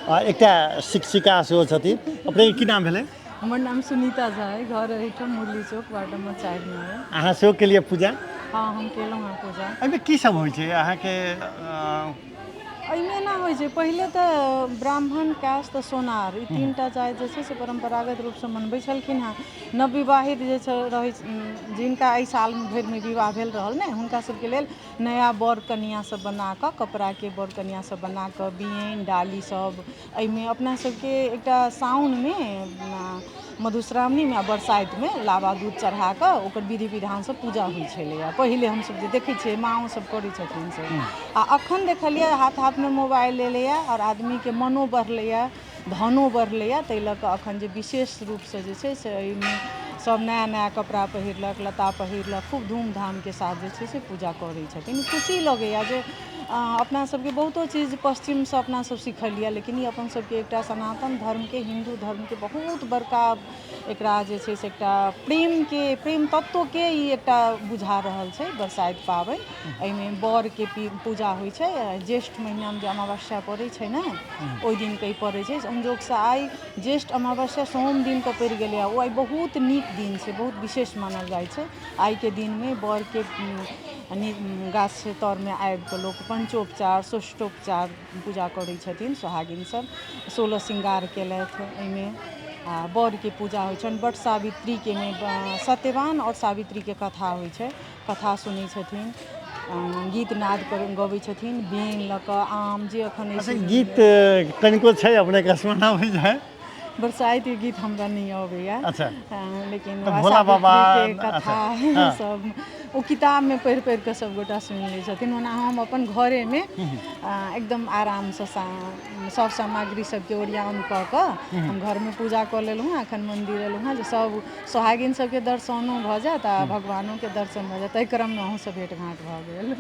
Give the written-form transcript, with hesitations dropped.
आ एकटा शिक्षिका सेहो छथिन। अपनेके की नाम भेलै? हमर नाम सुनीता झा अइ, घर एहिठाम मुरली चौक, वार्ड नंबर 4 मे अइ। अहाँ सेहो केलियै पूजा? हँ, हम केलहुँ हँ पूजा। एहिमे की सब होइ छै अहाँके? एहिमे एना होइ छै, पहिले तऽ ब्राह्मण, कायस्थ, सोनार ई 3टा जाति जे छै से परम्परागत रूपसँ मनबै छलखिन हेँ। नवविवाहित जे छै रहै, जिनका एहि साल भरिमे विवाह भेल रहल ने, हुनका सबके लेल नया बर कनिआँ सब बनाकऽ, कपड़ाके बर कनिआँ सब बनाकऽ, बियनि डाली सब। एहिमे अपना सबके एकटा साउनमे मधुश्रावणीमे आ बरसाइतमे लावा दूध चढ़ा कऽ ओकर विधि विधानसँ पूजा होइ छलैए पहिले। हमसब जे देखै छियै, माँओ सब करै छथिन से। आ अखन देखलियै हाथ हाथमे मोबाइल एलैए आओर आदमीके मनो बढ़लैए, धनो बढ़लैए, ताहि लऽ कऽ अखन जे विशेष रूपसँ जे छै से एहिमे सब नया नया कपड़ा पहिरलक, लत्ता पहिरलक, खूब धूमधामके साथ जे छै से पूजा करै छथिन। खुशी लगैए जे अपना सबके बहुतो चीज पश्चिमसँ अपना सब सिखलियै, लेकिन ई अपन सबके एकटा सनातन धर्मके, हिन्दू धर्मके बहुत बड़का एकरा जे छै से एकटा प्रेमके, प्रेम तत्वके ई एकटा बुझा रहल छै बरसाइत पाबनि। एहिमे बरके पूजा होइ छै। ज्येष्ठ महिनामे जे अमावस्या पड़ै छै ने, ओहि दिनके ई पड़ै छै। संजोगसँ आइ ज्येष्ठ अमावस्या सोम दिनके पड़ि गेलैए। ओ आइ बहुत नीक दिन छै, बहुत विशेष मानल जाइ छै। आइके दिनमे बरके गाछ तरमे आबिकऽ लोक पञ्चोपचार, षोडशोपचार पूजा करै छथिन। सोहागिन सब 16 श्रृंगार केलथि एहिमे आ बरके पूजा होइ छनि। वट सावित्रीके सत्यवान आओर सावित्रीके कथा होइ छै, कथा सुनै छथिन, गीत नाद गबै छथिन, बेन लऽ कऽ आम जे एखन। अच्छा, गीत कनिको छै अपनेके स्मरण आबै छै? बरसाइतके गीत हमरा नहि अबैया। अच्छा। लेकिन तऽ भोला बाबा सावित्रीके कथा सब ओ किताबमे पढ़ि पढ़ि कऽ सब गोटा सुनि लै छथिन। ओना हम अपन घरेमे एकदम आरामसँ सब सामग्री सबके ओरियान कऽ कऽ हम घरमे पूजा कऽ लेलहुँ हँ। एखन मन्दिर एलहुँ हँ जे सब सोहागिन सबके दर्शनो भऽ जायत आ भगवानोके दर्शन भऽ जायत। ताहि क्रममे अहूँसँ भेट घाँट भऽ गेल।